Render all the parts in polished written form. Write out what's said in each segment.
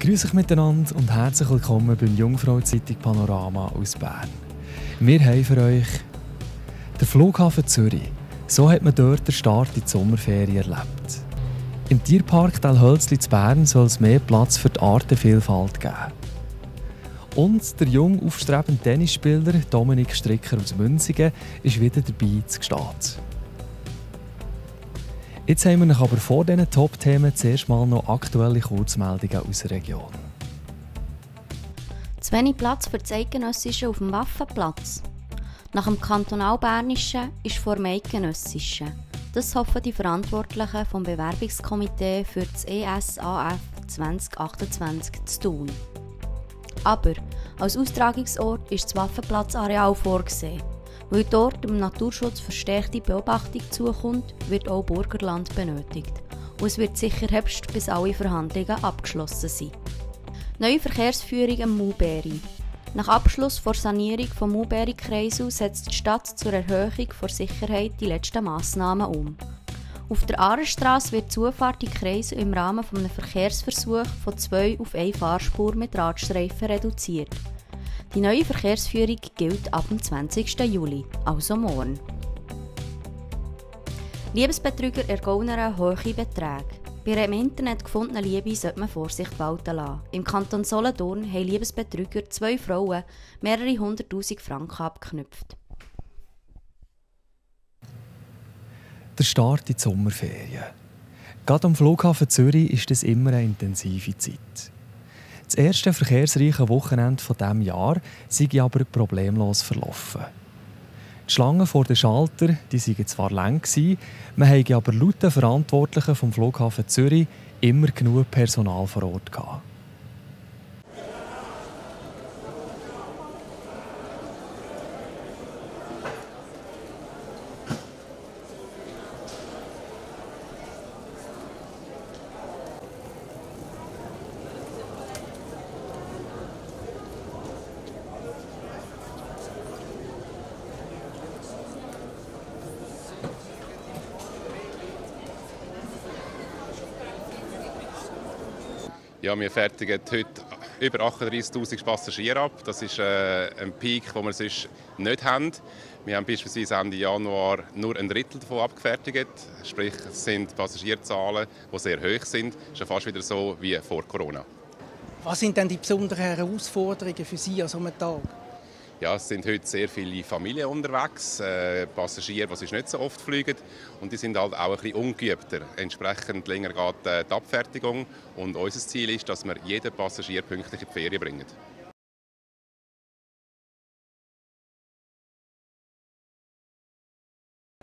Grüß euch miteinander und herzlich willkommen beim Jungfrau-Zeitung Panorama aus Bern. Wir haben für euch den Flughafen Zürich. So hat man dort den Start in die Sommerferien erlebt. Im Tierpark Telhölzli zu Bern soll es mehr Platz für die Artenvielfalt geben. Und der junge, aufstrebende Tennisspieler Dominik Stricker aus Münzigen ist wieder dabei zu Gstaad. Jetzt haben wir noch aber vor diesen Top-Themen zuerst mal noch aktuelle Kurzmeldungen aus der Region. Zu wenig Platz für das Eidgenössische auf dem Waffenplatz. Nach dem Kantonalbernischen ist vor dem Eidgenössischen. Das hoffen die Verantwortlichen vom Bewerbungskomitee für das ESAF 2028 zu tun. Aber als Austragungsort ist das Waffenplatzareal vorgesehen. Weil dort dem Naturschutz verstärkte Beobachtung zukommt, wird auch Burgerland benötigt. Und es wird sicher Herbst, bis alle Verhandlungen abgeschlossen sind. Neue Verkehrsführung am Maulbeeri. Nach Abschluss der Sanierung des Maulbeeri-Kreisel setzt die Stadt zur Erhöhung der Sicherheit die letzten Massnahmen um. Auf der Aarestrasse wird die Zufahrt in Kreisel im Rahmen eines Verkehrsversuchs von 2 auf 1 Fahrspur mit Radstreifen reduziert. Die neue Verkehrsführung gilt ab dem 20. Juli, also morgen. Liebesbetrüger ergaunern hohe Beträge. Bei einer im Internet gefundenen Liebe sollte man Vorsicht walten lassen. Im Kanton Solothurn haben Liebesbetrüger 2 Frauen mehrere 100'000 Franken abgeknüpft. Der Start in die Sommerferien. Gerade am Flughafen Zürich ist das immer eine intensive Zeit. Das erste verkehrsreiche Wochenende dieses Jahr sei aber problemlos verlaufen. Die Schlangen vor den Schaltern waren zwar lang, man hatte aber laut den Verantwortlichen vom Flughafen Zürich immer genug Personal vor Ort gehabt. Ja, wir fertigen heute über 38'000 Passagiere ab. Das ist ein Peak, den wir sonst nicht haben. Wir haben beispielsweise Ende Januar nur ein Drittel davon abgefertigt. Sprich, es sind Passagierzahlen, die sehr hoch sind. Das ist ja fast wieder so wie vor Corona. Was sind denn die besonderen Herausforderungen für Sie an so einem Tag? Ja, es sind heute sehr viele Familien unterwegs, Passagiere, die sonst nicht so oft fliegen. Und die sind halt auch ein bisschen ungeübter. Entsprechend länger geht die Abfertigung. Und unser Ziel ist, dass wir jeden Passagier pünktlich in die Ferien bringen.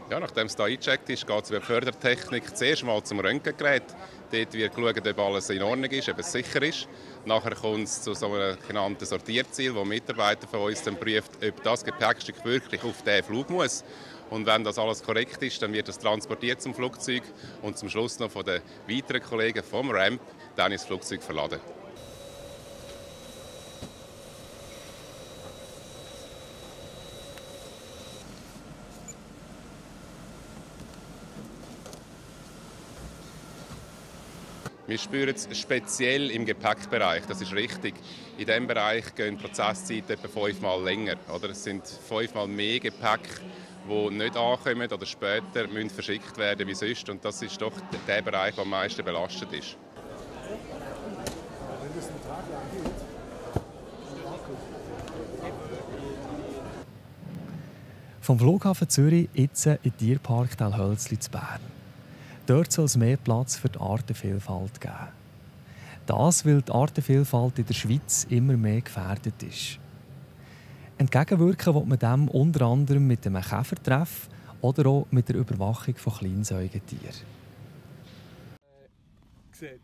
Ja, nachdem es hier eingecheckt ist, geht es über Fördertechnik zuerst mal zum Röntgengerät. Dort wird geschaut, ob alles in Ordnung ist, ob es sicher ist. Nachher kommt es zu so einem genannten Sortierziel, wo ein Mitarbeiter von uns dann prüft, ob das Gepäckstück wirklich auf diesen Flug muss. Und wenn das alles korrekt ist, dann wird es transportiert zum Flugzeug und zum Schluss noch von den weiteren Kollegen vom Ramp dann ins Flugzeug verladen. Wir spüren es speziell im Gepäckbereich, das ist richtig. In diesem Bereich gehen die Prozesszeiten etwa 5-mal länger. Oder? Es sind 5-mal mehr Gepäck, die nicht ankommen oder später müssen verschickt werden wie sonst. Und das ist doch der Bereich, der am meisten belastet ist. Vom Flughafen Zürich jetzt in den Tierpark Telhölzli zu Bern. Dort soll es mehr Platz für die Artenvielfalt geben. Das, weil die Artenvielfalt in der Schweiz immer mehr gefährdet ist. Entgegenwirken will man dem unter anderem mit einem Käfertreff oder auch mit der Überwachung von Kleinsäugetieren. Sieht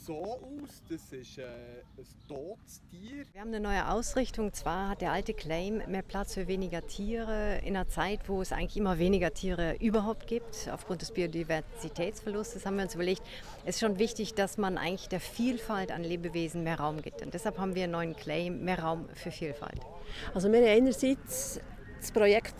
so aus, das ist ein totes Tier. Wir haben eine neue Ausrichtung. Zwar hat der alte Claim mehr Platz für weniger Tiere in einer Zeit, wo es eigentlich immer weniger Tiere überhaupt gibt. Aufgrund des Biodiversitätsverlustes haben wir uns überlegt, es ist schon wichtig, dass man eigentlich der Vielfalt an Lebewesen mehr Raum gibt. Und deshalb haben wir einen neuen Claim, mehr Raum für Vielfalt. Also wir haben einerseits das Projekt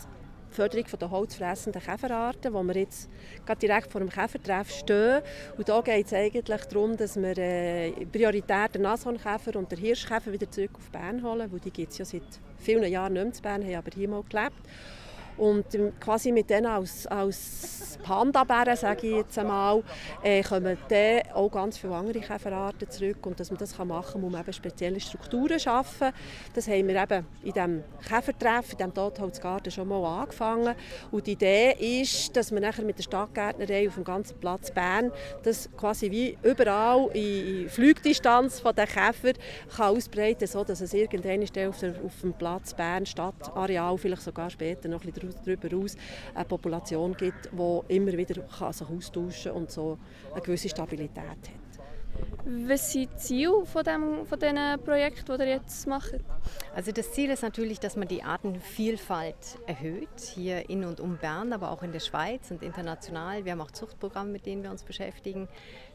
Förderung der holzfressenden Käferarten, wo wir jetzt gerade direkt vor dem Käfertreff stehen. Und da geht es eigentlich darum, dass wir prioritär den Nashornkäfer und den Hirschkäfer wieder zurück auf Bern holen, weil die gibt es ja seit vielen Jahren nicht mehr in Bern, haben aber hier mal gelebt. Und quasi mit denen als Panda-Bären, sage ich jetzt einmal, kommen dann auch ganz viele andere Käferarten zurück. Und dass man das machen kann, muss man eben spezielle Strukturen schaffen. Das haben wir eben in diesem Käfertreff, in diesem Totholzgarten schon mal angefangen. Und die Idee ist, dass man nachher mit der Stadtgärtnerei auf dem ganzen Platz Bern das quasi wie überall in Flugdistanz von den Käfern kann ausbreiten kann, sodass es irgendwann auf dem Platz Bern, Stadtareal, vielleicht sogar später noch ein bisschen darüber hinaus eine Population gibt, die immer wieder sich austauschen kann und so eine gewisse Stabilität hat. Was sind die Ziele von diesen Projekten, die ihr jetzt macht? Also das Ziel ist natürlich, dass man die Artenvielfalt erhöht, hier in und um Bern, aber auch in der Schweiz und international. Wir haben auch Zuchtprogramme, mit denen wir uns beschäftigen.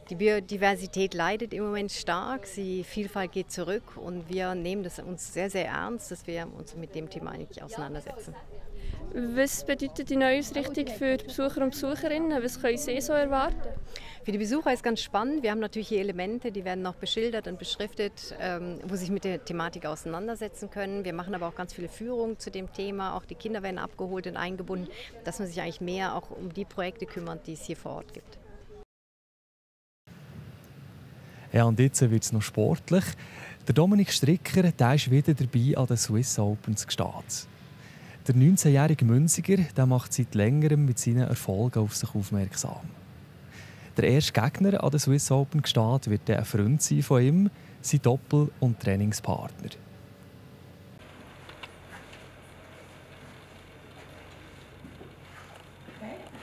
Die Biodiversität leidet im Moment stark, die Vielfalt geht zurück und wir nehmen das uns sehr, sehr ernst, dass wir uns mit dem Thema eigentlich auseinandersetzen. Was bedeutet die neue Ausrichtung für die Besucher und Besucherinnen? Was können sie so erwarten? Für die Besucher ist ganz spannend. Wir haben natürlich hier Elemente, die werden noch beschildert und beschriftet, wo sie sich mit der Thematik auseinandersetzen können. Wir machen aber auch ganz viele Führungen zu dem Thema. Auch die Kinder werden abgeholt und eingebunden, dass man sich eigentlich mehr auch um die Projekte kümmert, die es hier vor Ort gibt. Ja, und jetzt wird es noch sportlich. Der Dominik Stricker, der ist wieder dabei an den Swiss Opens gestartet. Der 19-jährige Münziger, der macht seit längerem mit seinen Erfolgen auf sich aufmerksam. Der erste Gegner an der Swiss Open gestartet wird ein Freund sein von ihm, sein Doppel- und Trainingspartner.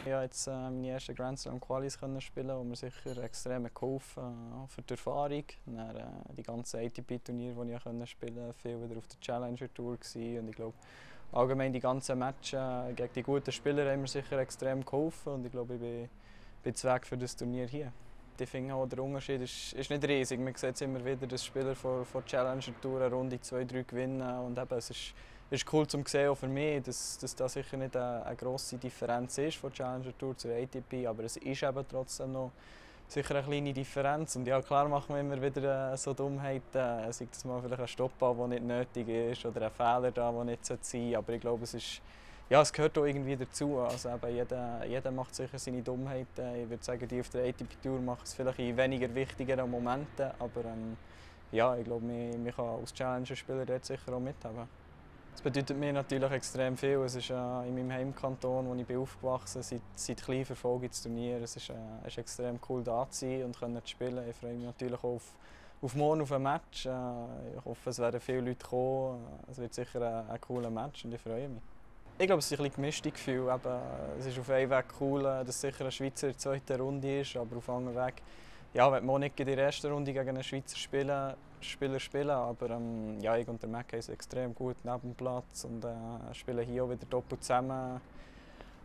Ich konnte jetzt meine ersten Grand Slam Qualis spielen, die mir sicher extrem geholfen haben für die Erfahrung. Dann, die ganzen ATP-Turniere, die ich spielen konnte, viel wieder auf der Challenger Tour gewesen. Und ich glaube, allgemein die ganzen Matches gegen die guten Spieler haben mir sicher extrem geholfen. Und ich glaube, ich bin zu Weg für das Turnier hier. Ich finde auch, der Unterschied ist nicht riesig. Man sieht immer wieder, dass Spieler von Challenger Tour eine Runde 2-3 gewinnen. Und eben, es ist cool zu sehen, auch für mich, dass da sicher nicht eine grosse Differenz ist von Challenger Tour zur ATP, aber es ist eben trotzdem noch sicher eine kleine Differenz. Und ja, klar machen wir immer wieder so Dummheiten, sei das mal vielleicht ein Stopp-Ball, der nicht nötig ist, oder ein Fehler, da, der nicht sein sollte. Aber ich glaube, es gehört auch irgendwie dazu. Also eben jeder macht sicher seine Dummheiten. Ich würde sagen, die auf der ATP-Tour machen es vielleicht in weniger wichtigeren Momenten, aber ja, ich glaube, man kann als Challenger-Spieler dort sicher auch mithaben. Es bedeutet mir natürlich extrem viel. Es ist in meinem Heimkanton, wo ich bin aufgewachsen bin, seit klein verfolge ich das Turnier. Es ist extrem cool, da zu sein und zu spielen. Ich freue mich natürlich auch auf morgen auf ein Match. Ich hoffe, es werden viele Leute kommen. Es wird sicher ein cooler Match und ich freue mich. Ich glaube, es ist ein bisschen gemischte Gefühl. Es ist auf einen Weg cool, dass sicher ein Schweizer in der zweiten Runde ist, aber auf einem anderen Weg, ja, wenn man nicht in der ersten Runde gegen einen Schweizer Spieler spielen, aber ja, ich und der Mac sind extrem gut neben dem Platz und spielen hier auch wieder doppelt zusammen.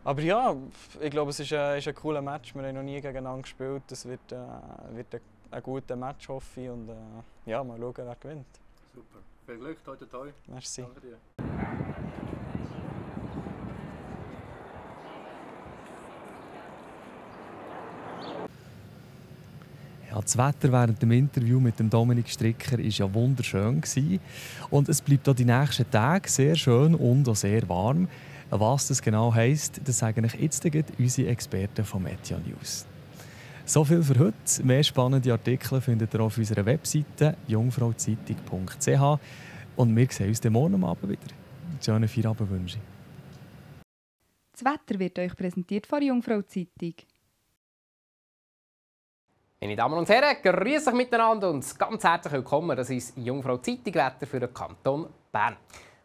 Aber ja, ich glaube, es ist ein cooler Match. Wir haben noch nie gegeneinander gespielt. Es wird ein guter Match, hoffe ich. Und ja, mal schauen, wer gewinnt. Super. Viel Glück, toi toi toi. Merci. Danke dir. Ja, das Wetter während dem Interview mit dem Dominik Stricker war ja wunderschön. Und es bleibt auch die nächsten Tage sehr schön und auch sehr warm. Was das genau heisst, das sagen euch jetzt unsere Experten von Meteo News. So viel für heute. Mehr spannende Artikel findet ihr auf unserer Webseite jungfrauzeitung.ch. Und wir sehen uns morgen Abend wieder. Schönen Feierabend wünsche ich. Das Wetter wird euch präsentiert von Jungfrau Zeitung. Meine Damen und Herren, grüß euch miteinander und ganz herzlich willkommen. Das ist Jungfrau Zeitung Wetter für den Kanton Bern.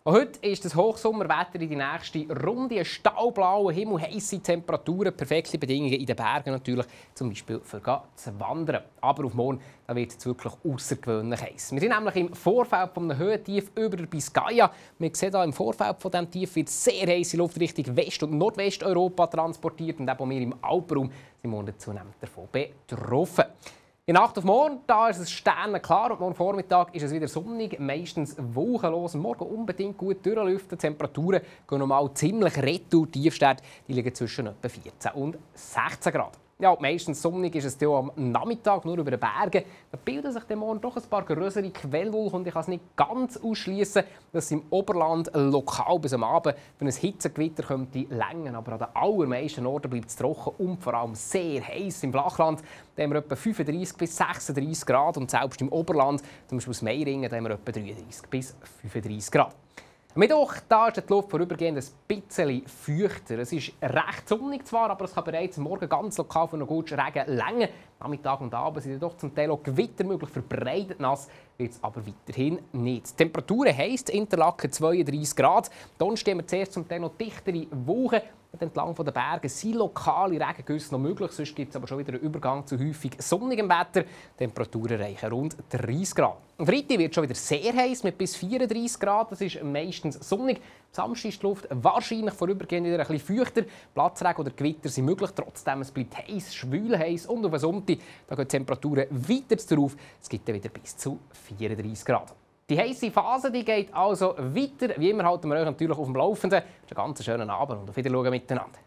Und heute ist das Hochsommerwetter in die nächste Runde. Ein staubblauer Himmel, heisse Temperaturen, perfekte Bedingungen in den Bergen natürlich, zum Beispiel für zu wandern. Aber auf morgen wird es wirklich außergewöhnlich heiß. Wir sind nämlich im Vorfeld von einem Höhentief über der Biscaya. Wir sehen hier im Vorfeld von diesem Tief wird sehr heiße Luft Richtung West- und Nordwesteuropa transportiert und auch wir im Alpenraum sind morgen zunehmend davon betroffen. In der Nacht auf morgen da ist es sternenklar und morgen Vormittag ist es wieder sonnig, meistens wolkenlos. Morgen unbedingt gut durchlüften. Die Temperaturen gehen normal ziemlich retour. Die Tiefstwerte liegen zwischen etwa 14 und 16 Grad. Ja, meistens sonnig ist es auch am Nachmittag, nur über den Bergen. Da bilden sich dann morgen doch ein paar größere Quellwolken und ich kann es nicht ganz ausschließen, dass es im Oberland lokal bis am Abend für ein Hitzegewitter könnte länger. Aber an den allermeisten Orten bleibt es trocken und vor allem sehr heiß. Im Flachland da haben wir etwa 35 bis 36 Grad und selbst im Oberland, zum Beispiel aus Meiringen, da haben wir etwa 33 bis 35 Grad. Am Mittwoch da ist die Luft vorübergehend ein bisschen feuchter. Es ist recht sonnig zwar, aber es kann bereits morgen ganz lokal für einen guten Regen länger. Nachmittag und Abend sind doch zum Teil auch Gewitter möglich, verbreitet nass wird es aber weiterhin nicht. Die Temperaturen heisst Interlaken 32 Grad. Dann stehen wir zuerst zum Teil noch dichtere Wolken. Entlang der Berge sind lokale Regengüsse noch möglich, sonst gibt es aber schon wieder einen Übergang zu häufig sonnigem Wetter. Die Temperaturen reichen rund 30 Grad. Am Freitag wird es schon wieder sehr heiß mit bis 34 Grad. Das ist meistens sonnig. Am Samstag ist die Luft wahrscheinlich vorübergehend wieder ein bisschen feuchter. Platzregen oder Gewitter sind möglich. Trotzdem es bleibt heiß, schwül heiß. Und auf den Sonntag da gehen die Temperaturen weiter darauf. Es gibt dann wieder bis zu 34 Grad. Die heisse Phase die geht also weiter. Wie immer halten wir euch natürlich auf dem Laufenden. Einen ganz schönen Abend und auf Wiedersehen miteinander.